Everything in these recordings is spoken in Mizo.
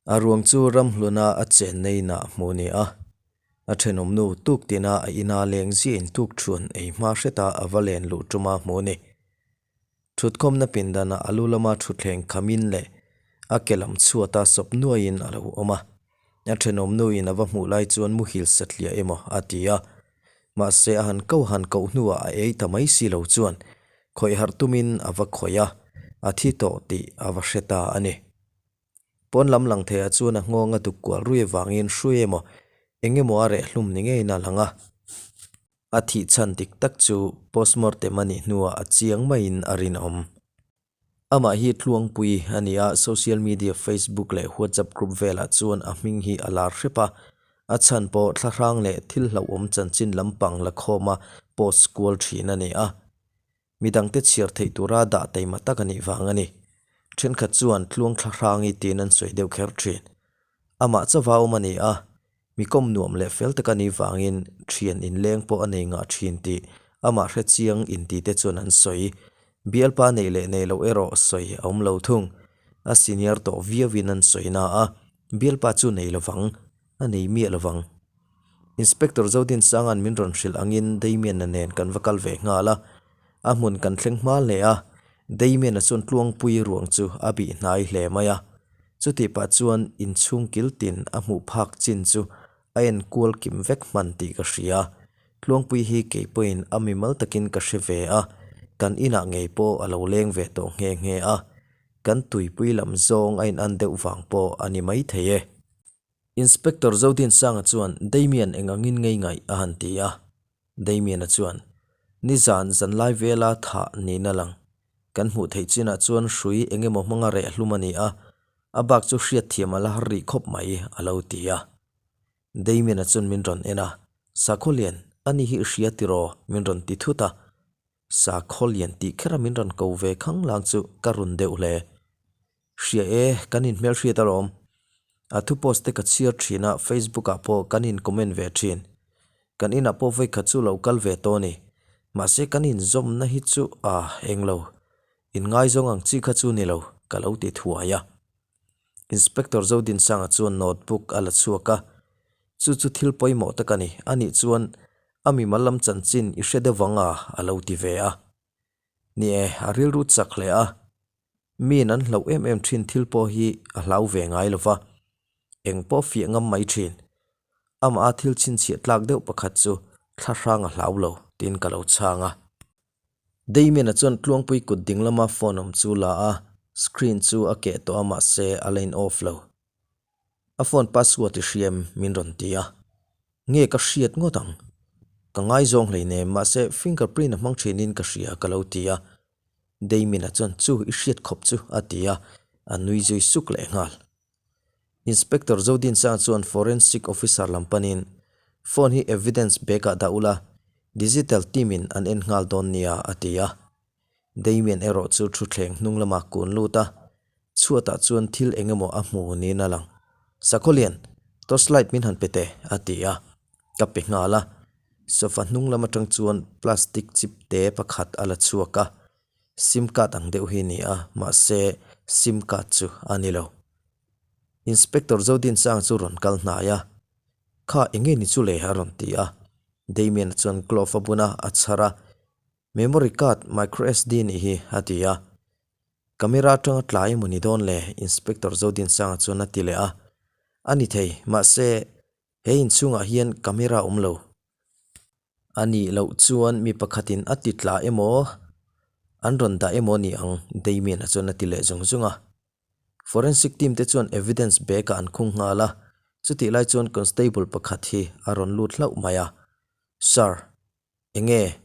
A ruang chu ramhluna a chenna inah hmuh a ni a. A thenawmnu tuk tina a ina leng ziahin tuk thuan ei hma hreta a va len luh tuma hmuh a ni. Thutkhawmna pindanah a lu lama thutthleng khamin leh a ke lam chhuata sawp nuaiin a lo awm a. A thenawmnu in a va hmuh lai chuan muhil satliah emaw a ti a. Mahse a han ko han koh hnuah a ei ta mai si lo chuan khawih harh tumin a va khawih a, a thi tawh tih a va hre ta a ni. Pawn lam lang theiah chuan a nghawng a duk kual rui avangin hrui emaw eng emaw a reh hlum ni ngeiin a lang a. A thih chhan dik tak chu postmortem a nih hnuah a chiang maiin a rinawm. Amah hi Tluangpui a ni a, social media Facebook leh WhatsApp group velah chuan a hming hi a lar hrep a. A chhan pawh thlahrang leh thil hlauhawm chanchin lampang la khawma post kual thin a ni a. Midangte chhiar theih tura dah taima tak a nih vang a ni. Thenkhat chuan tluang thlahrangi tiin an sawi deuh kher thin. Amah chauha awm a ni a, mi kawm nuam leh fel tak a nih vangin thian inleng pawh a nei ngah thin tih amah hre chiang intite chuan an sawi. Bialpa neih leh nei loh erawh sawi a awm lo thung. A senior tawh viauin an sawi na a, bialpa chu nei lovang, a nei miah lovang. Inspector Zodinsanga'n min rawn hrilh angin Damian-a nen kan va kal ve nghal a, a hmun kan thleng hma hle a, Damian-a chuan Tluangpui ruang chu a bih hnai hle mai a, chutih pah chuan inchhung kil tin a hmuh phak chin chu a en kual kim vek hman tih ka hria. Tluangpui hi kei pawhin a mimal takin ka hre ve a, kan inah ngei pawh a lo leng ve tawh nghe nghe a, kan tuipui lam zawng a in an deuh vang pawh a ni maithei e. Inspector Zodinsanga chuan Damian eng angin ngei ngaih a han ti a. Damian-a chuan, Nizan zanlai vela thah niin a lang. Kan hmuh theih chinah chuan hrui eng emaw hmanga reh hlum a ni a, a bak chu hriatthiam a la har rih khawp mai, a lo ti a. Damian-a chuan min rawn en a, Sakhawlian, ani hi i hria tiraw? min rawn ti thut a. Sakhawlian tih khera min rawn ko ve khanglang chu ka run deuh hle. Hria e, kan inhmelhriat alawm. A thu post te ka chhiar thin a, Facebook ah pawh kan in comment ve thin. Kan inah pawh vawikhat chu lo kal ve tawh a ni. Mahse kan inzawmna hi chu a eng lo. Inngaizawng ang chi kha chu ni lo, ka lo ti thuai a. Inspector Zodinsanga chuan notebook a la chhuak a, Chu chu thil pawimawh tak a ni. Anih chuan a mimal lam chanchin i hre deuh vang a, a lo ti ve a. Ni e, a rilru chak hle a. Miin an hlauh em em thin thil pawh hi a hlau ve ngai lo va, eng pawh fiah ngam mai thin. Amah a thil chhinchhiah tlak deuh pakhat chu thlahrang a hlau lo tiin ka lo chhang a. Damien-a chuan Tluangpui kut ding lama phone awm chu la a, screen chu a keh tawh a mahse a la in off lo. A phone password i hria em? min rawn ti a. Nge ka hriat ngawt ang? Ka ngaizawng hleinem mahse fingerprint a hmang thinin ka hria ka lo ti a. Damien-a chuan chu i hriat khawp chu a ti a, a nui zui suk leh nghal. Inspector Zodinsanga chuan forensic officer lam panin phone hi evidence bag ah dah ula, digital team in an en nghal dawn nia a ti a. Damien erawh chu thutthleng hnung lamah kun lut a, chhuatah chuan thil eng emaw a hmu niin a lang. Sakhawlian, torchlight min han pe teh a ti a, ka pe nghal a. Sofa hnung lam atang chuan plastic chip te pakhat a la chhuak a, sim card ang deuh hi a ni a, mahse sim card chu a ni lo. Inspector Zodinsanga chu rawn kal hnai a, Kha eng nge ni chu le? a rawn ti a. Damien-a chuan glove a bun a, a chhar a, Memory card micro SD nih hi, a ti a. Camera atanga tlai emaw ni dawn le? Inspector Zodinsanga chuan a ti leh a. A ni thei, mahse He inchhungah hian camera awm lo. A nih loh chuan mi pakhatin a ti tla emaw, an rawn dah emaw ni ang, Damien-a chuan a ti leh zung zung a. Forensic team te chuan evidence bag-ah an khung nghal a, chutih lai chuan constable pakhat hi a rawn lut hlauh mai a. Sir, enge?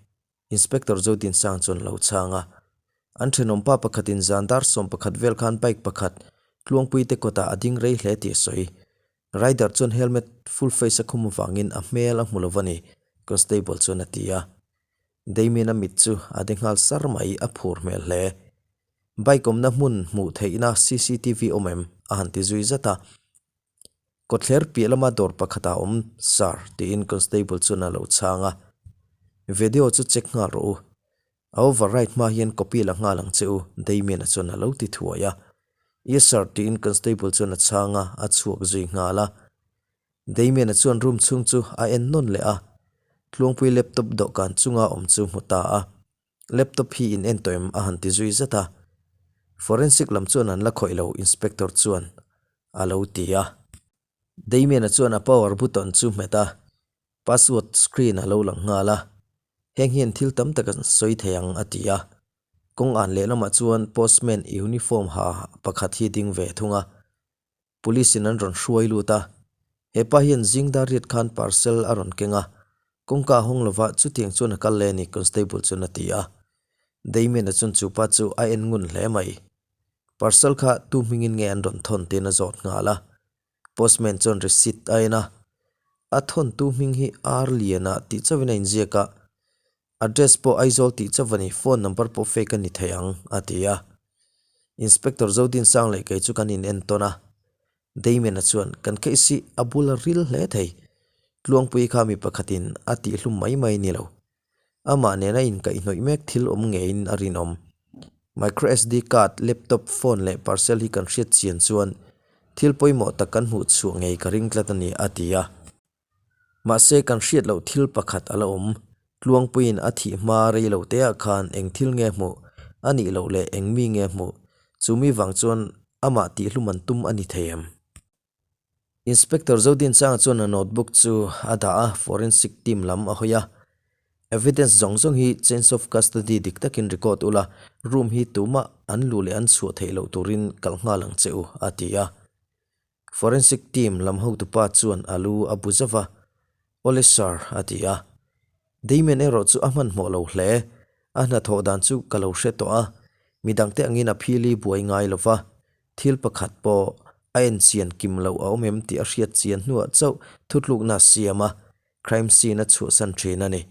Inspector Zodinsang chuan a lo chhang a. An thenawmpa pakhatin zan dar 11 vel khan bike pakhat Tluangpuite kawtah a ding rei hle tih a sawi. Rider chuan helmet full face a khum avangin a hmel a hmu lo va ni, Constable chuan a ti a. Damien-a mit chu a de nghal sar mai, a phur hmel hle. Bike awmna hmun hmuh theihna cctv awm em? a han ti zui zat a. Kawtthler piah lama dawr pakhat a awm, Sir, tiin Constable chuan a lo chhang a. Video chu check nghal rawh u. A override hma hian copy la nghal ang che u, Damien-a chuan a lo ti thuai a. Yes sir, tiin constable chuan a chhang a, a chhuak zui nghal a. Damian-a chuan room chhung chu a en nawn leh a, Tluangpui laptop dawhkan chunga awm chu hmu ta a. Laptop hi in en tawh em? a han ti zui zat a. Forensic lam chuan an la khawih lo, inspector chuan a lo ti a. Damian-a chuan a power button chu hmet a, password screen a lo lang nghal a. Heng hian thil tam tak an sawi thei ang, a ti a. Kawng an lehlamah chuan postman uniform ha pakhat hi ding ve thung a. Police in an rawn hruai lut a, hepa hian zing dar riat khan parcel a rawn keng a, kawngka a hawng lova chutiang chuan a kal le a ni constable chuan a ti a. Damien-a chuan chupa chu a en ngun hle mai. Parcel kha tu hmingin nge an rawn thawn tiin a zawt nghal a. Postman chuan receipt a en a, a thawntu hming hi R Liana tih chauhin a inziak a, Address pawh Aizawl tih chauh a ni, phone number pawh fake a ni thei ang, a ti a. Inspector Zodinsang leh kei chu kan in entawn a. Damien-a chuan, Kan case hi a bul a ril hle thei. Tluangpui kha mi pakhatin a tihhlum mai mai ni lo. Amah nena inkaihhnawih mek thil awm ngeiin a rinawm. Micro SD card, laptop, phone leh parcel hi kan hriat chian chuan thil pawimawh tak kan hmuh chhuah ngei ka ring tlat a ni, a ti a. Mahse kan hriat loh thil pakhat a la awm. Tluangpuiin a thih hma rei lo te ah khan eng thil nge hmuh, a nih loh leh eng mi nge hmuh, chu mi vang chuan amah tihhlum an tum a ni thei em? Inspector Zodinchanga chuan a notebook chu a dah a, forensic team lam a hawi a. Evidence zawng zawng hi chains of custody dik takin record ula, room hi tumah an luh leh an chhuah theih loh turin kalh nghal ang che u, a ti a. Forensic team lam hotupa chuan a lu a bu zauh a, Awle sir, a ti a. Damien erawh chu a hmanhmawh lo hle. A hnathawh dan chu ka lo hre tawh a, midangte angin a phili buai ngai lo va, thil pakhat pawh a en chian kim loh a awm em tih a hriat chian hnuah chauh thutlukna a siam a, crime scene a chhuahsan thin a ni.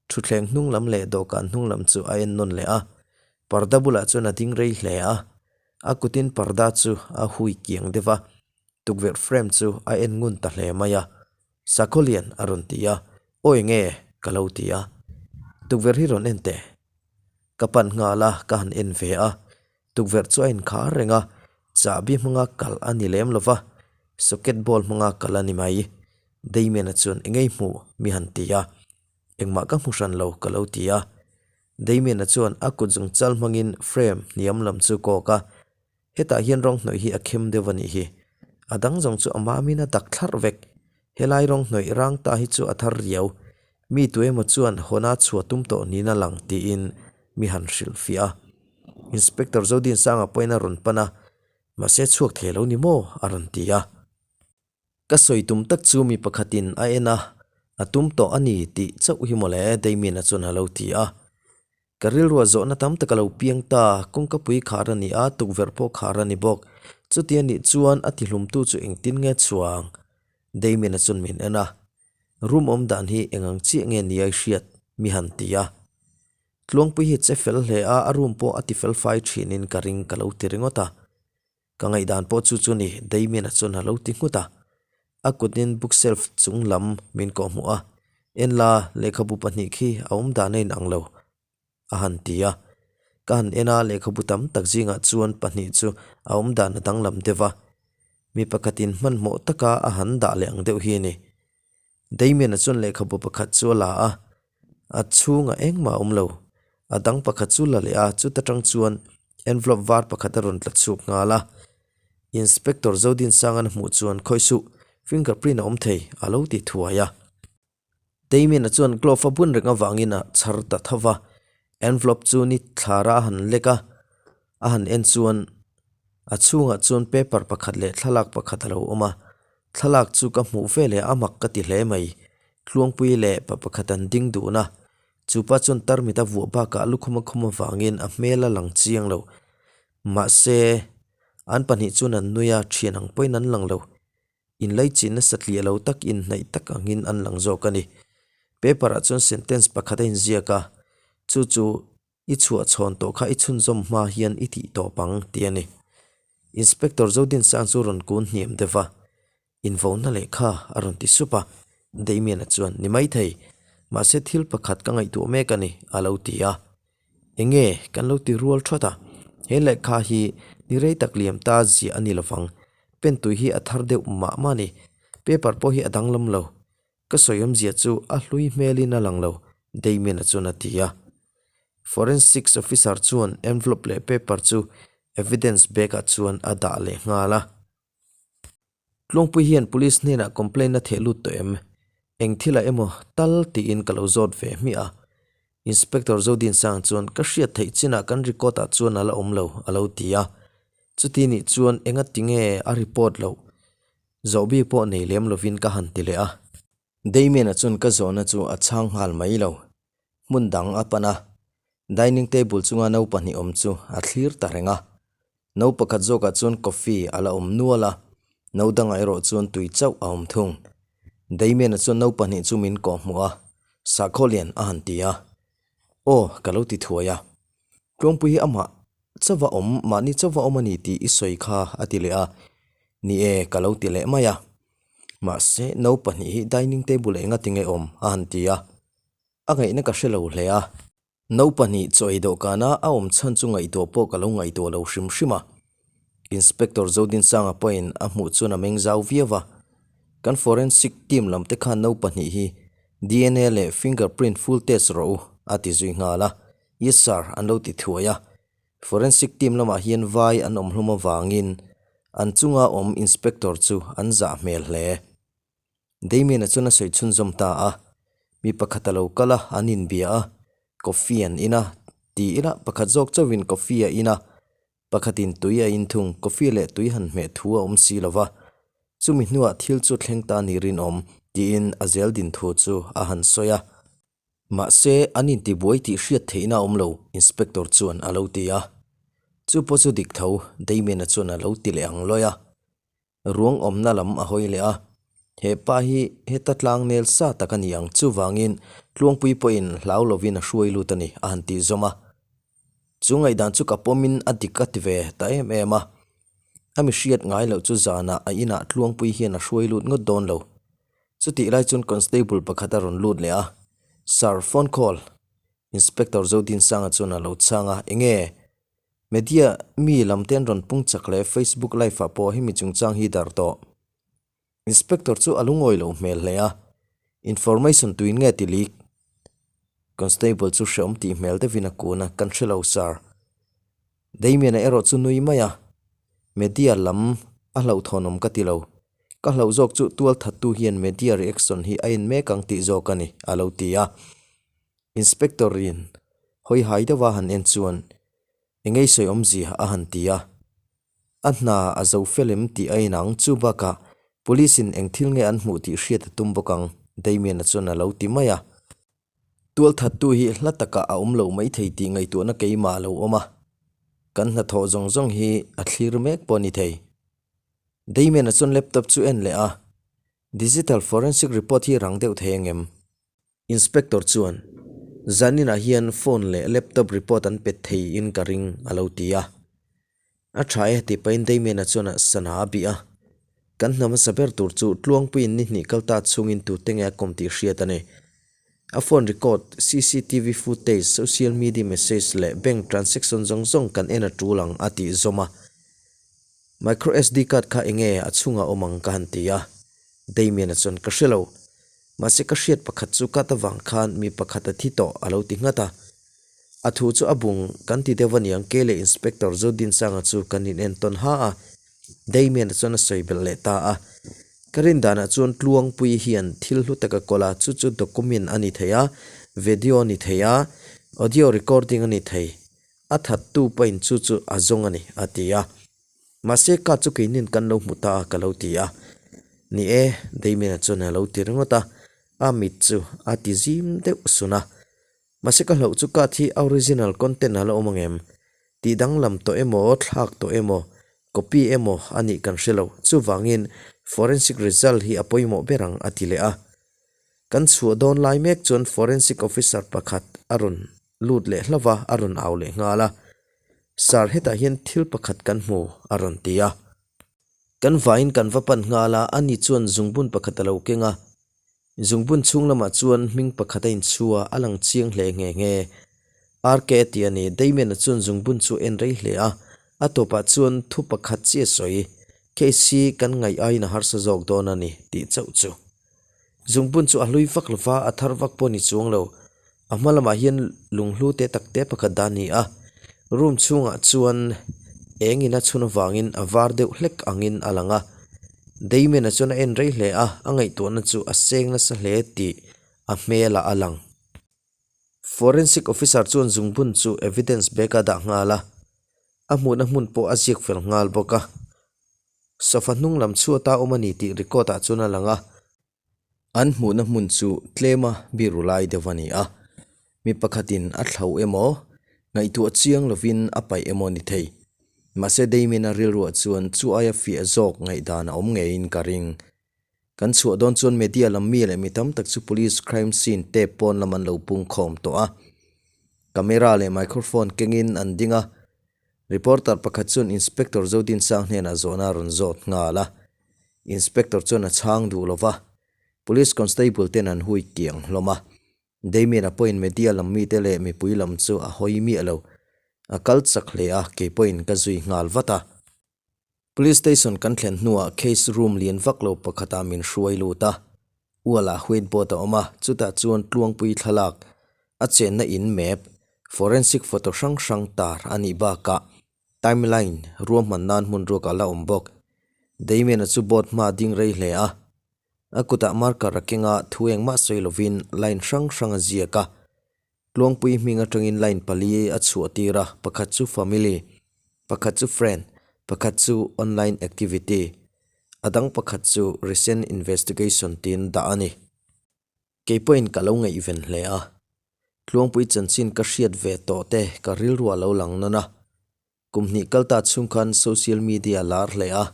Thutthleng hnung lam leh dawhkan hnung lam chu a en nawn leh a, parda bulah chuan a ding rei hle a. A kutin parda chu a hui kiang deuh a, tukverh frame chu a en ngun ta hle mai a. Sakhaw lian a rawn ti a, Aw enge? ka lo ti a. Tukverh hi rawn en teh. Ka pan nghal a, ka han en ve a. Tukverh chu a inkhar reng a, chahbi hmanga kalh a ni lem lo va, socket ball hmanga kalh a ni mai. Damien-a chuan engei hmuh mi han ti a, Engmah ka hmu hran lo ka lo ti a. Damien-a chuan a kut zung chal hmangin frame hniam lam chu kawk a, Hetah hian rawng hnawih hi a khem deuh a nih hi. A dang zawng chu a mamin a dak thlarh vek. Helai rawng hnawih rang ta hi chu a thar riau. Mi tu emaw chuan hawna chhuah tum tawh niin a lang tiin mi han hrilh fiah a. Inspector Zodinsanga pawhin a rawn pan a, Mahse chhuak thei lo ni maw? a rawn ti a. Ka sawi tum tak chu mi pakhatin a en a, a tum tawh a ni tih chauh hi mawle Damien-a chuan a lo ti a. Ka rilruah zawhna tam tak a lo piang ta, kawngkapui khar a ni a, tukverh pawh khar a ni bawk. Chuti a nih chuan a tihlumtu chu engtin nge chhuang? Damien-a chuan min en a. Room awm dan hi eng ang chiah nge nia i hriat? mi han ti a. Tluangpui hi che fel hle a, a room pawh a ti fel fai thinin ka ring ka lo ti ringawt a. Ka ngaihdan pawh chu chu ni, Damien-a chuan a lo ti nghut a. A kutin bookshelf chung lam min kawhhmuh a, En la, lehkhabu pahnih khi a awm dan a inang lo, a han ti a. Ka han en a, lehkhabu tam tak zingah chuan pahnih chu a awm dan a danglam deuh a. Mi pakhatin hmanhmawh taka a han dah leh ang deuh hi a ni. Damien-a chuan lehkhabu pakhat chu a la a, a chhungah engmah a awm lo. A dang pakhat chu la leh a, chuta tang chuan envelope var pakhat a rawn tla chhuak nghal a. Inspector Zodinsanga'n a hmuh chuan, Khawih suh, fingerprint a awm thei, a lo ti thuai a. Damien-a chuan glove a bun reng avangin a chhar ta tho va, envelope chu ni thlara a han lek a, a han en chuan a chhungah chuan paper pakhat leh thlalak pakhat a lo awm a. Thlalak chu ka hmuh ve leh a mak ka ti hle mai. Tluangpui leh pa pakhat an ding dun a, chupa chuan tarmit a vuah bakah lukhum a khum avangin a hmel a lang chiang lo. Mahse, an pahnih chuan an nui a, thian ang pawhin an lang lo. Inlaichin nasa tliah lo tak inhnaih tak angin an lang zawk a ni. Paper ah chuan sentence pakhat a inziak a, chu chu I chhuah chhawn tawh kha i chhunzawm hma hian i tih tawp ang, tih a ni. Inspector Zodinsang chu rawn kun hniam deuh va, Invona lehkha a rawn ti sup a. Damien-a chuan, Ni maithei, mahse thil pakhat ka ngaihtuah mek a ni, a lo ti a. Enge? Kan lo ti rual thawt a. He lehkha hi ni rei tak liam ta ziah a ni lovang. Pen tui hi a thar deuh mah mah a ni. Paper pawh hi a danglam lo. Ka sawi awmzia chu a hlui hmelin a lang lo, Damien-a chuan a ti a. Forensics officer chuan envelope leh paper chu evidence bag-ah chuan a dah leh nghal a. Tluangpui hian police hnenah complaint a theh lut tawh em? Eng thilah emaw tal tiin ka lo zawt ve hmiah a. Inspector Zodinsang chuan ka hriat theih chinah kan record ah chuan a la awm lo a lo ti a. Chuti nih chuan enga tinge a report loh? Zawh bik pawh nei lem lovin ka han ti leh a. Damien-a chuan ka zawhna chu a chhang nghal mai lo. Hmun dang a pan a, dining table chunga no pahnih awm chu a thlir ta reng a. No pakhat zawkah chuan coffee a la awm nual a, no dangah erawh chuan tui chauh a awm thung. Damien-a chuan no pahnih chu min kawh hmuh a, Sakhaw lian a han ti a. Aw, ka lo ti thuai a. Tluangpui hi amah chauva awm, mahni chauva awm a ni tih i sawi kha a ti leh a. Ni e, ka lo ti leh mai a. Mahse, no pahnih hi dining table enga tinge awm a han ti a. A ngaihna ka hre lo hle a. No pahnih chaw ei dawhkana a awm chhan chu ngaihtuah pawh ka lo ngaihtuah lo hrim hrim a. Inspector Zodinsanga pawhin a hmuh chuan a meng zau viau a. Kan forensic team lam te khan no pahnih hi dna leh finger print full test rawh u a ti zui nghal a. Yes sir an lo ti thuai a. Forensic team lamah hian vai an awm hlawm avangin an chunga awm inspector chu an zah hmel hle. Damien-a chuan a sawi chhunzawm ta a, Mi pakhat a lo kal a, an inbia a, coffee an in a, ti ila pakhat zawk chauhin coffee a in a, pakhatin tui a in thung, coffee leh tui han hmeh thu a awm si lo va, chumi hnuah thil chu thleng ta ni rinawm, tiin a zel din thu chu a han sawi a. Mahse, an intibuai tih hriat theihna a awm lo, Inspector chuan a lo ti a. Chu pawh chu dik tho, Damien-a chuan a lo ti leh ang lawi a. Ruang awmna lam a hawi leh a, he pa hi heta tlang nel sa tak a ni ang, chuvangin Tluangpui pawhin hlau lovin a hruai lut a ni, a han tih zawm a. Chu ngaihdan chu ka pawmin a dik a ti ve ta em em a. A mi hriat ngai loh chu zanah a inah Tluangpui hian a hruai lut ngawt dawn lo. Chutih lai chuan Constable pakhat a rawn lut leh a, Sir, phone call. Inspector Zodinsanga chuan a lo chhang a, Enge? Media mi lam te an rawn pung chak leh Facebook live ah pawh hemi chungchang hi darh tawh. Inspector chu a lungawi lo hmel hle a, Information tuin nge ti leak? Constable chu hreawm tih hmel deuhin a kun a, Kan hre lo sir. Damien-a erawh chu nui mai a, Media lam a hlauhthawnawm ka ti lo. Ka hlauh zawk chu tualthattu hian media reaction hi a en mek ang tih zawk a ni, a lo ti a. Inspector in hawi hai deuh a han en chuan engei sawi awmzia a han ti a, a hna a zo fel em tih a inang chu bakah police in eng thil nge an hmuh tih hriat a tum bawk ang Damien-a chuan a lo ti mai a. Tualthattu hi hla takah a awm lo maithei tih ngaihtuahna keimah a lo awm a, kan hnathawh zawng zawng hi a thlir mek pawh a ni thei. Damien-a chuan laptop chu en leh a, Digital forensic report hi rang deuh thei angem? Inspector chuan, Zaninah hian phone leh laptop report an pe thei in ka ring, a lo ti a. A tha e, tih pahin Damien-a chuan a sana a bih a. Kan hna hmasa ber tur chu Tluangpuiin ni hnih kal ta chhungin tute nge a kawm tih hriat a ni. A phone record, cctv footage, social media message leh bank transaction zawng zawng kan en a tul ang, a tih zawm a. Micro SD card kha enge a chhungah awm ang ka han ti a. Damien-a chuan ka hre lo. Mahse ka hriat pakhat chu cut avang khan mi pakhat a thi tawh a lo ti nghat a. A thu chu a bung kan ti deuh aniang kei leh Inspector Zodinsanga chu kan in entawn ha a. Damien-a chuan a sawi belh leh ta a. Ka rin danah chuan Tluangpui hian thil hlu tak a kawl a, chu chu document a ni thei a, video a ni thei a, audio recording a ni thei. A thattu pain chu chu a zawng a ni a ti a. Mahse ka chu keinin kan lo hmu ta a ka lo ti a. Ni e, Damien-a chuan a lo ti ringawt a, a mit chu a ti zim deuh sun a. Mahse ka hlauh chu ka thi original content a la awm angem? Tih danglam tawh emaw, thlak tawh emaw, copy emaw a nih kan hre lo. Chuvangin forensic result hi a pawimawh ber ang a ti leh a. Kan chhuah dawn lai mek chuan forensic officer pakhat a rawn lut leh hlauh a, a rawn au leh nghal a. Sir hetah hian thil pakhat kan hmu a rawn ti a. Kan vaiin kan va pan nghal a, ani chuan zungbun pakhat a lo keng a. Zungbun chhung lamah chuan hming pakhat a inchhu a, a lang chiang hle nghe nghe. RK a ti a ni. Damien-a chuan zungbun chu a en rei hle a, a tawpah chuan thu pakhat chiah a sawi, Case hi kan ngaih aiin a harsa zawk dawn a ni, tih chauh chu. Zungbun chu a hlui vak lo va, a thar vak pawh a ni chuang lo. A hma lamah hian lunghlu te tak te pakhat dah a ni a, room chhungah chuan eng in a chhun avangin a var deuh hlek angin a lang a. Damien-a chuan a en rei hle a, a ngaihtuahna chu a seng nasa hle tih a hmelah a lang. Forensic officer chuan zungbun chu evidence bag a dah nghal a, a hmuhna hmun pawh a ziak fel nghal bawk a. Sofa hnung lam chhuata awm a ni tih record ah chuan a lang a. An hmuhna hmun chu tlema biru lai deuh a ni a, mi pakhatin a thlo emaw, ngaihtuah chiang lovin a paih emaw ni thei. Mahse Damien-a rilruah chuan chu aia fiah zawk ngaihdan a awm ngeiin ka ring. Kan chhuah dawn chuan media lam mi leh mi tam tak chu police crime scene tape pawn lam an lo pung khawm tawh a. Camera leh microphone kengin an ding a. Reporter pakhat chuan Inspector Zodinsang hnenah zawhna a rawn zawt nghal a. Inspector chuan a chhang duh lo va, Police constable ten an hui kiang hlawm a. Damien-a pawhin media lam mite leh mipui lam chu a hawi miah lo. A kal chak hle a, kei pawhin ka zui nghal vat a. Police station kan thlen hnuah case room lian vak lo pakhatah min hruai lut a, ualah white board a awm a, chutah chuan tluangpui thlalak, a chenna in map, forensic photo hrang hrang tar a nih bakah timeline ruahman nan hmun ruak a la awm bawk. Damien-a chu board hma a ding rei hle a, a kutah marker a keng a, thu engmah sawi lovin line hrang hrang a ziak a, Tluangpui hming atangin line pali a chhuah tir a, pakhat chu family, pakhat chu friend, pakhat chu online activity, a dang pakhat chu recent investigation tiin dah a ni. Kei pawhin ka lo ngaihven hle a, Tluangpui chanchin ka hriat ve tawh te ka rilru a lo lang nawn a, kum hnih kal ta chhung khan social media lar hle a,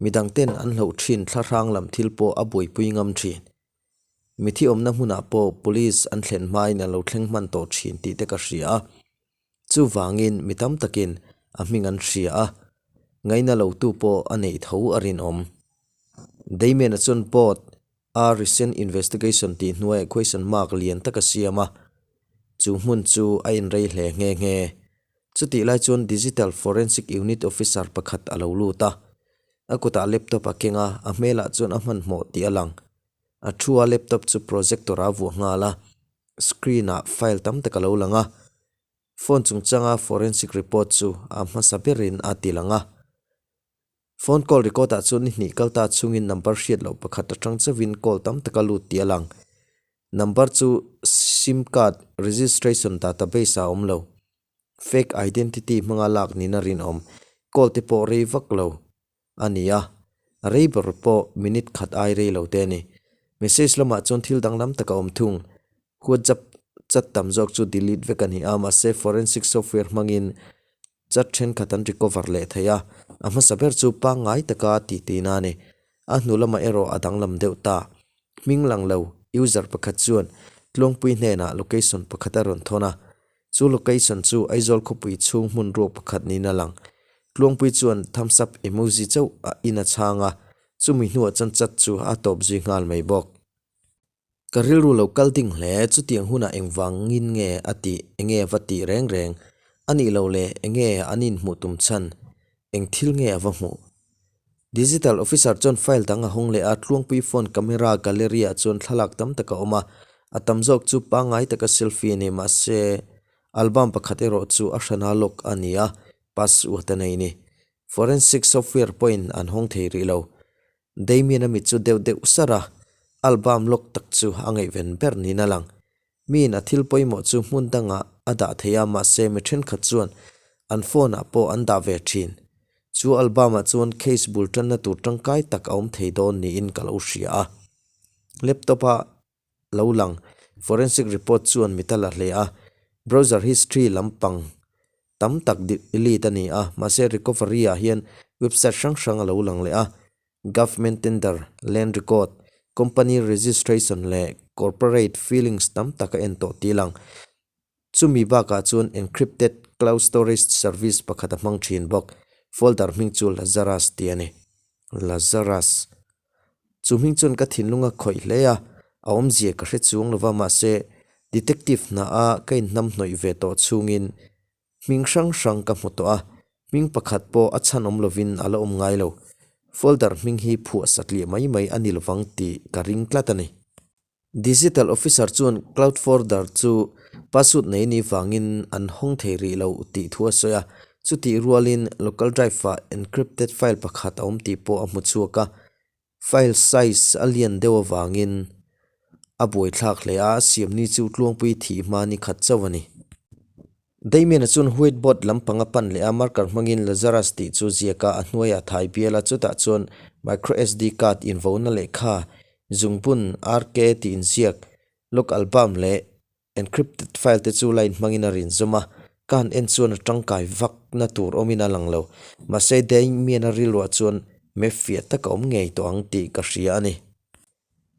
midang ten an hloh thin thlahrang lam thil pawh a buaipui ngam thin. Mithi awmna hmunah pawh police an thlen hmain a lo thleng hman tawh thin tih te ka hria a. Chuvangin mi tam takin a hming an hria a, ngaina lotu pawh a neih tho a rinawm. Damien-a chuan board a recent investigation tih hnuaiah question mark lian tak a siam a, chu hmun chu a inrei hle nghe nghe. Chutih lai chuan Digital Forensic Unit Officer pakhat a lo lut a, a kutah laptop a keng a, a hmelah chuan a hmanhmawh tih a lang. A thu a laptop chu projector a vuah nghal a, screen ah file tam tak a lo lang a, phone chungchanga forensic report chu a hmasa berin a ti lang a. Phone call record ah chuan ni hnih kal ta chungin number hriat loh pakhat atang chauhin call tam tak a lut tih a lang. Number chu sim card registration database ah a awm lo. Fake identity hmanga lak niin a rinawm. Call te pawh rei vak lo. A ni a, a rei ber pawh minute khat ai rei lo te a ni. Message lamah chuan thil danglam tak a awm thung. WhatsApp chat tam zawk chu delete vek a ni a, mahse forensic software hmangin chat thenkhat an recover leh thei a, a hmasa ber chu pangngai taka tih tihna a ni. A hnu lamah erawh a danglam deuh ta. Hming lang lo, user pakhat chuan Tluangpui hnenah location pakhat a rawn thawn a, Chu location chu Aizawl khawpui chhung hmun ruak pakhat niin a lang. Tluangpui chuan thumbs up emoji chauh a in a chhang a, chumi hnuah chuan chat chu a tawp zui nghal mai bawk. Ka rilru lo kal ding hle, chutiang hunah engvangin nge a tih, enge a va tih reng reng, a nih lo le enge an inhmuh tum chhan, eng thil nge a va hmuh? Digital officer chuan file dang a hawng leh a, Tluangpui phone camera gallery ah chuan thlalak tam tak a awm a, a tam zawk chu pangngai taka selfie a ni mahse album pakhat erawh chu a hrana lock a ni a, password a nei ni. Forensic software pawhin an hawng thei rih lo. Damien a mit chu deuh deuh sar a, album lock tak chu a ngaihven ber niin a lang. Miin a thil pawimawh chu hmun dangah a dah thei a, mahse mi thenkhat chuan an phone ah pawh an dah ve thin. Chu album ah chuan case bul tanna tur tangkai tak a awm thei dawn niin ka lo hria a. Laptop a lo lang forensic report chuan mit a la hle a, browser history lampang tam tak delete a ni a, mahse recovery ah hian website hrang hrang a lo lang leh a, Government tender, land record, company registration leh corporate filings tam tak a en tawh tih a lang. Chumi bakah chuan encrypted cloud storage service pakhat a hmang thin bawk. Folder hming chu Lazarus tih a ni. Lazarus. Chu hming chuan ka thinlung a khawih hle a, a awmzia ka hre chuang lova mahse. Detective hna a ka inhnamhnawih ve tawh chhungin hming hrang hrang ka hmu tawh a, hming pakhat pawh a chhan awm lovin a la awm ngai lo. Folder hming hi phuah satliah mai mai a ni lovang tih ka ring tlat a ni. Digital Officer chuan Cloud Folder chu password nei ni vangin an hawng thei rih lo tih thu a sawi a, chutih rualin local drive-ah encrypted file pakhat a awm tih pawh a hmu chhuak a. File size a lian deuh avangin a buaithlak hle a, a siamni chu Tluangpui thih hma ni khat chauh a ni. Damien-a chuan white board lampang a pan leh a, marker hmangin Lazarus tih chu ziak a, a hnuaiah thai bial a, chutah chuan micro SD card invohna lehkha zungbun RK tih inziak log album leh Encrypted file te chu line hmangin a rin zawm a, ka han en chuan a tangkai vakna tur awmin a lang lo. Mahse Damien-a rilruah chuan map fiah tak a awm ngei tawh ang tih ka hria a ni.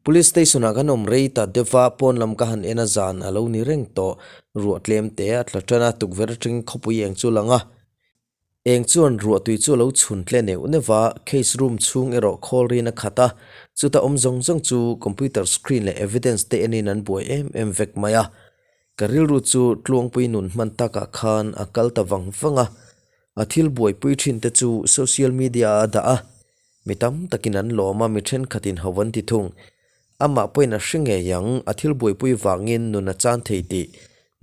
Police station-ah kan awm rei ta deuh va, pawn lam ka han en a zan a lo ni reng tawh. Ruah tlem te a tla tan a, tukverh atangin khawpui eng chu a lang a. Eng chuan ruahtui chu a lo chhun tle neuh neuh va, case room chhung erawh khawl rin a khat a, chuta awm zawng zawng chu computer screen leh evidence te enin an buai em em vek mai a. Ka rilru chu Tluangpui nun hman takah khan a kal ta vang vang a, a thil buaipui thin te chu social media ah a dah a, mi tam takin an lawm a, mi thenkhatin ho an ti thung. Amah pawhin a hre ngei ang, a thil buaipui vangin nun a chan thei tih,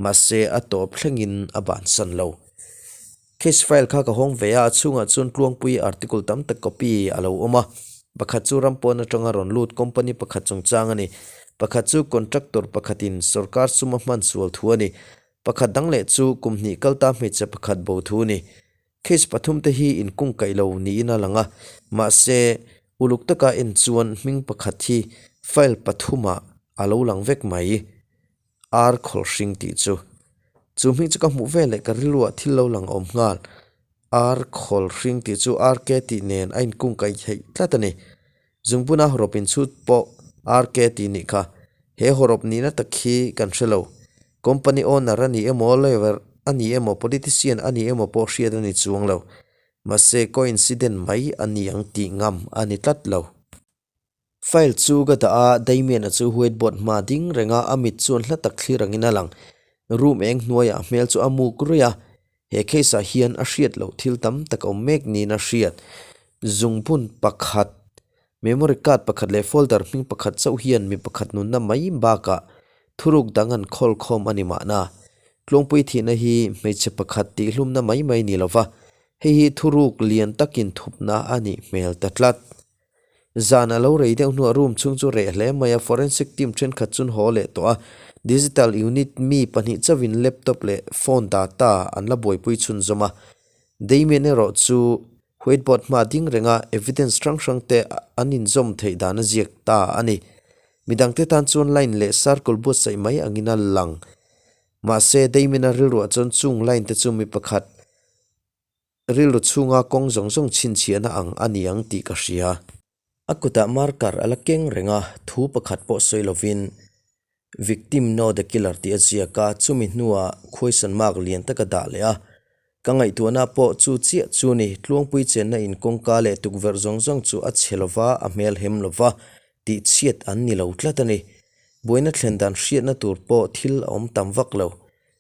mahse a tawp thlengin a bansan lo. Case file kha ka hawng ve a, a chhungah chuan Tluangpui article tam tak copy a lo awm a. Pakhat chu ram pawn atanga rawn lut company pakhat chungchang a ni. Pakhat chu contractor pakhatin sorkar sum a hman sual thu a ni. Pakhat dang leh chu kum hnih kalta hmeichhe pakhat bo thu a ni. Case pathum te hi inkungkaih lo niin a lang a, mahse uluk taka en chuan hming pakhat hi file pathumah a lo lang vek mai. Ar khawlhring tih chu. Chu hming chu ka hmuh vel leh ka rilruah thil lo lang awm nghal. Ar khawlhring tih chu RK tih nen a inkungkaih theih tlat a ni. Zungbuna hawrawp inchhut pawh RK tih nih kha. He hawrawp nihna tak hi kan hre lo. Company owner a ni emaw, lawyer a ni emaw, politician a ni emaw pawh hriat a ni chuang lo. Mahse coincident mai a ni ang tih ngam a ni tlat lo. File chu ka dah a, Damien-a chu whiteboard hma ding reng a, a mit chuan hla tak thlir angin a lang. Room eng hnuaiah a hmel chu a muk ruih a, he case-ah hian a hriat loh thil tam tak a awm mek niin a hriat. Zungbun pakhat, memory card pakhat leh folder hming pakhat chauh hian mi pakhat nunna mai bakah thuruk dang an khawl khawm a ni mahna. Tluangpui thihna hi hmeichhe pakhat tihhlumna mai mai ni lova, hei hi thuruk lian takin thupna a nih hmel ta tlat. Zan a lo rei deuh hnuah room chhung chu reh hle mai a, forensic team thenkhat chuan haw leh tawh a, digital unit mi pahnih chauhin laptop leh phone data an la buaipui chhunzawm a. Damien erawh chu whiteboard hma ding renga evidence hrang hrang te an inzawm theih dan a ziak ta a ni. Midangte tan chuan line leh circle buatsaih mai angin a lang. Mahse, Damien-a rilruah chuan chung line te chu mi pakhat Rilru chhunga kawng zawng zawng chhinchhiahna ang a ni ang tih ka hria. A kutah marker a la keng reng a, thu pakhat pawh sawi lovin Victim know the killer tih a ziak a, chumi hnuah question mark lian tak a dah leh a. Ka ngaihtuahna pawh chu chiah chu ni, Tluangpui chenna in kawngka leh tukverh zawng zawng chu a chhe lova, a hmel hem lova, tihchhiat an ni lo tlat a ni. Buaina thlen dan hriatna tur pawh thil a awm tam vak lo.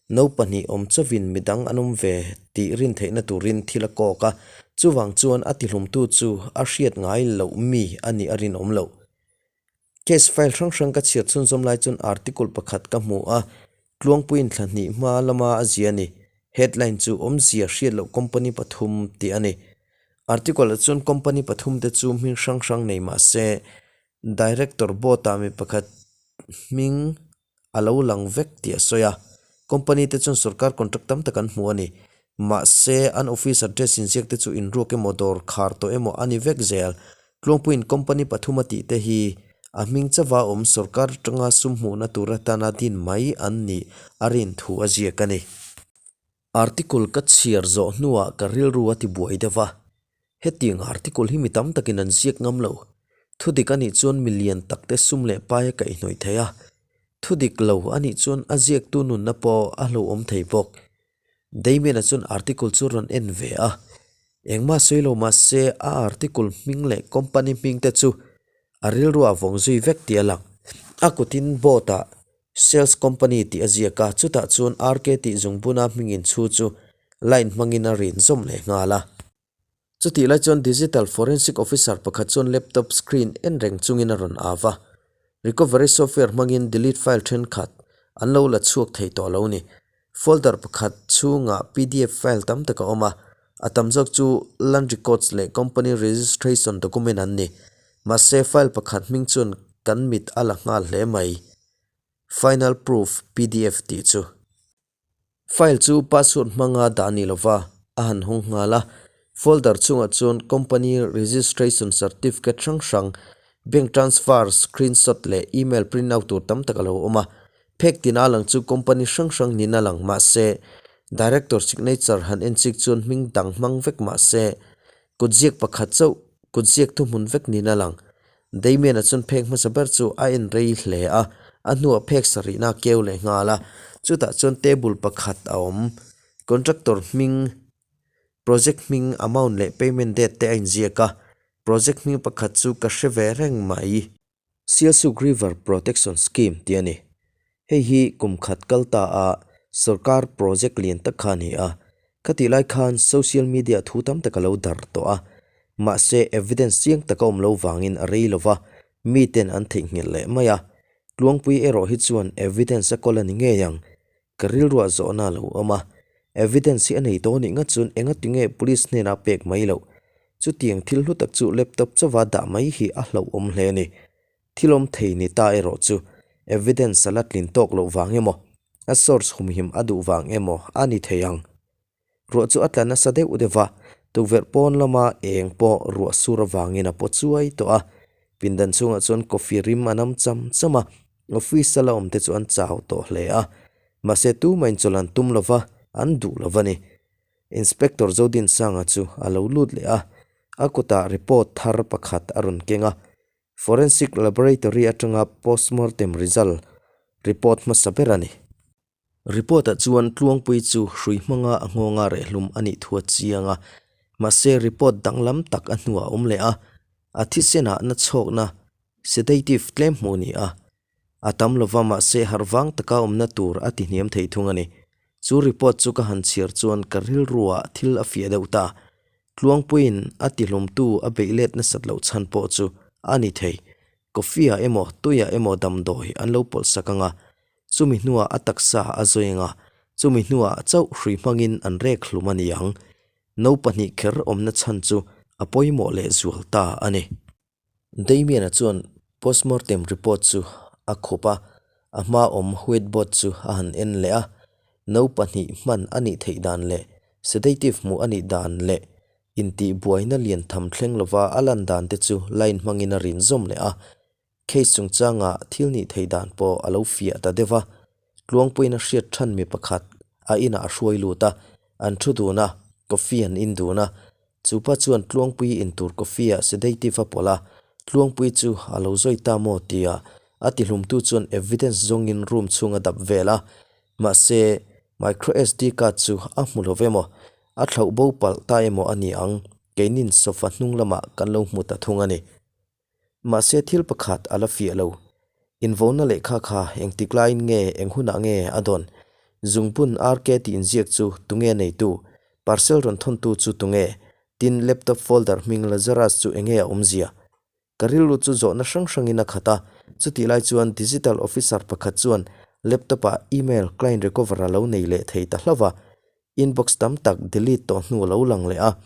No pahnih awm chauhin midang an awm ve tih rin theihna turin thil a kawk a, chuvang chuan a tihlumtu chu a hriat ngai loh mi a nih a rinawm loh. Case file hrang hrang ka chhiar chhunzawm lai chuan article pakhat ka hmu a, Tluangpuiin thla hnih hma lama a zia a ni. Headline chu awmzia hriat loh company pathum tih a ni. Article ah chuan company pathum te chu hming hrang hrang nei mah se director board ah mi pakhat hming a lo lang vek tih a sawi a. Company te chuan sorkar contract tam tak an hmu a ni. Mahse, an office address inziak te chu inruak emaw dawr khar tawh emaw a ni vek zel. Tluangpuiin company pathum a tih te hi a hming chauha awm sorkar atanga sum hmuhna tur atana din mai an nih a rin thu a ziak a ni. Article ka chhiar zawh hnuah ka rilru a ti buai deuh a. Hetiang article hi mi tam takin an ziak ngam lo. Thudik a nih chuan mi lian tak te sum leh pai a kaihhnawih thei a. Thudik lo a nih chuan a ziaktu nunna pawh a hlauhawm thei bawk. Damien-a chuan article chu rawn en ve a. Engmah sawi lo mah se a article hming leh company hming te chu a rilruah vawng zui vek tih a lang. A kutin board-ah. Sales Company tih a ziak a, chutah chuan RK tih zungbuna hming inchhu chu line hmangin a rin zawm leh nghal a. Chutih lai chuan Digital Forensic Officer pakhat chuan laptop screen en reng chungin a rawn au va. Recovery software hmangin delete file thenkhat an lo la chhuak thei tawh lo ni. Folder pakhat chhungah pdf file tam tak a awm a, a tam zawk chu land records leh company registration document an ni. Mahse file pakhat hming chuan kan mit a la nghal hle mai. Final proof pdf tih chu. File chu password hmanga dah ni lova a han hawng nghal a, folder chungah chuan company registration certificate hrang hrang, bank transfer screenshot leh email print out tur tam tak a lo awm a. Phek tina lang chu company hrang hrang niin a lang mahse director signature han en chik chuan hming dang hmang vek mahse Kutziak pakhat chauh, kutziak thuhmun vek niin a lang. Damian-a chuan phek hmasa ber chu a en rei hle a, a hnuah phek sarihna a keu leh nghal a. Chutah chuan table pakhat a awm. Contractor hming, project hming, amount leh payment date te a inziak a. Project hming pakhat chu ka hre ve reng mai. Sialsuk River Protection Scheme tih a ni. Hei hi kum khat kal ta a sorkar project lian tak kha a ni a. Khatih lai khan social media thu tam tak a lo darh tawh a. Mahse evidence chiang tak a awm lo vangin a rei lo va, miten an theihnghilh leh mai a. Tluangpui erawh hi chuan evidence a kawl a ni ngei ang. Ka rilruah zawhna a lo awm a, evidence hi a nei tawh anih ngat chuan engati nge police hnenah pek mai loh? Chutiang thil hlu tak chu laptop chauva dah mai hi a hlauhawm hle a ni. Thil awm thei ni ta erawh chu evidence a la tlin tawk loh vang emaw, a source humhim a duh vang emaw a ni thei ang. Ruah chu a tla nasa deuh deuh va, tukverh pawn lama eng pawh ruah sur avangin a paw chuai tawh a. Pindan chhungah chuan coffee rim a nam cham cham a, office a la awm te chu an chau tawh hle a. Mahse tumah inchawlh an tum lo va, an duh lo va ni. Inspector Zodinsanga chu a lo lut leh a, a kutah report thar pakhat a rawn keng a. Forensic Laboratory atanga postmortem result report hmasa ber a ni. Report-ah chuan Tluangpui chu hrui hmanga a nghawnga rehlum a nih thu a chiang a, mahse report danglam tak a hnuah a awm leh a, a thisenah na chhawkna sedative tlem hmuh a ni a, a tam lova mahse harh vang taka awmna tur a ti hniam thei thung a ni. Chu report chu ka han chhiar chuan ka rilruah thil a fiah deuh ta. Tluangpuiin a tihlumtu a beih let nasat loh chhan pawh chu a ni thei. Coffee-ah emaw tuiah emaw damdawi an lo pawlh sak ang a, Chumi hnuah a taksa a zawi ang a, chumi hnuah chauh hrui hmangin an rek hlum a ni ang. No kher awmna chhan chu a pawimawh leh zual ta a ni. Damian-a chuan postmortem report chu a khup a, a hma awm whiteboard chu a han en leh a. No hman a nih theih dan leh sedative hmuh a nih dan leh intihbuaina lian tham thleng lova a lan dan te chu line hmangin a rin zawm leh a. Case chungchanga thil nih theih dan pawh a lo fiah ta deuh a, Tluangpuiin a hriat than mi pakhat a inah a hruai lut a, an thu dun a, coffee an in dun a. Chupa chuan Tluangpui in tur coffee ah sedative a pawlh a, Tluangpui chu a lo zawi ta maw tia a tihlumtu chuan evidence zawngin room chhung a dap vel a, mahse micro SD card chu a hmu lo emaw, a thlauh bo palh ta emaw a ni ang, keinin sofa hnung lamah kan lo hmu ta thung a ni. Mahse thil pakhat a la fiah lo. Invauna lehkha kha engtik laiin nge eng hunah nge a dawn? Zungbun RK tih inziak chu tunge neitu? Parcel rawn thawntu chu tunge? Tin, laptop folder hming Lazarus chu enge a awmzia? Ka rilru chu zawhna hrang hrangin a khat a, chutih lai chuan digital officer pakhat chuan laptop-ah email client recover a lo nei leh thei ta hlauh va, inbox tam tak delete tawh hnu a lo lang leh a,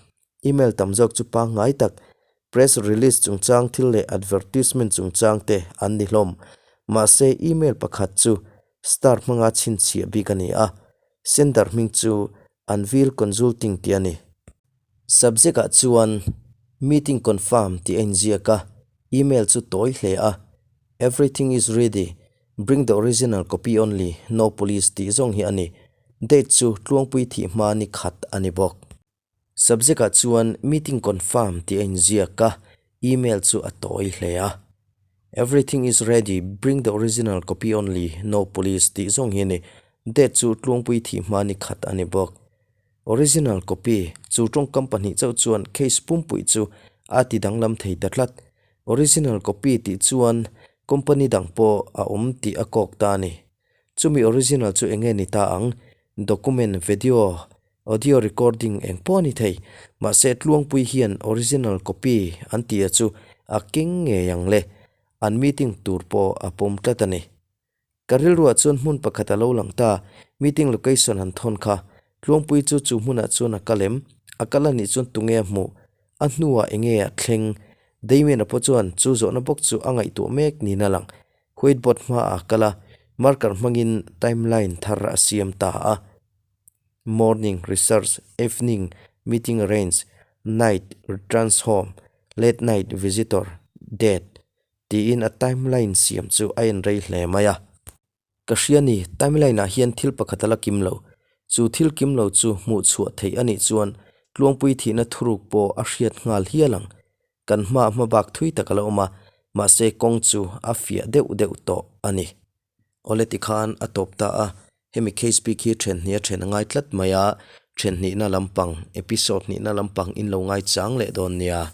email tam zawk chu pangngai tak, press release chungchang thil leh advertisement chungchang te an ni hlawm. Mahse email pakhat chu star hmanga chhinchhiah bik a ni a, sender hming chu Anvil Consulting tih a ni. Subject ah chuan meeting confirm tih a inziak a, email chu tawi hle a, Everything is ready, bring the original copy only, no police tih zawng hi a ni. Date chu Tluangpui thih hma ni khat a ni bawk. Subject ah chuan meeting confirm tih a inziak a, email chu a tawi hle a. Everything is ready, bring the original copy only, no police tih zawng hi a ni. Date chu Tluangpui thih hma ni khat a ni bawk. Original copy, chu tawngkam pahnih chauh chuan case pumpui chu a ti danglam thei ta tlat. Original copy tih chuan company dang pawh a awm tih a kawk ta a ni. Chumi original chu enge ni ta ang? Document, video, audio recording eng pawh a ni thei. Mahse Tluangpui hian original copy an tih a chu a keng ngei ang le. An meeting tur pawh a pawm tlat a ni. Ka rilruah chuan hmun pakhat a lo lang ta, meeting location han thawn kha. Tluangpui chu chu hmunah chuan a kal em? A kal a nih chuan tunge a hmuh? A hnuah enge a thleng? Damien-a pawh chuan chu zawhna bawk chu a ngaihtuah mek niin a lang. Whiteboard hmaah a kal a, marker hmangin timeline thar a siam ta a. Morning, research, evening, meeting arrange, night, returns home, late night, visitor, date. Tiin a timeline siam chu a en rei hle mai a. Ka hria ni, timeline ah hian thil pakhat a la kim lo. Chu thil kim lo chu hmuh chhuah theih a nih chuan Tluangpui thihna thuruk pawh a hriat nghal hial ang. Kan hma hma bak thui tak a la awm a, mahse kawng chu a fiah deuh deuh tawh a ni. Awle tikhan a tawp ta a, hemi case bik hi then hnih a then a ngai tlat mai a, then hnihna lampang, episode hnihna lampang in lo ngai chang leh dawn nia.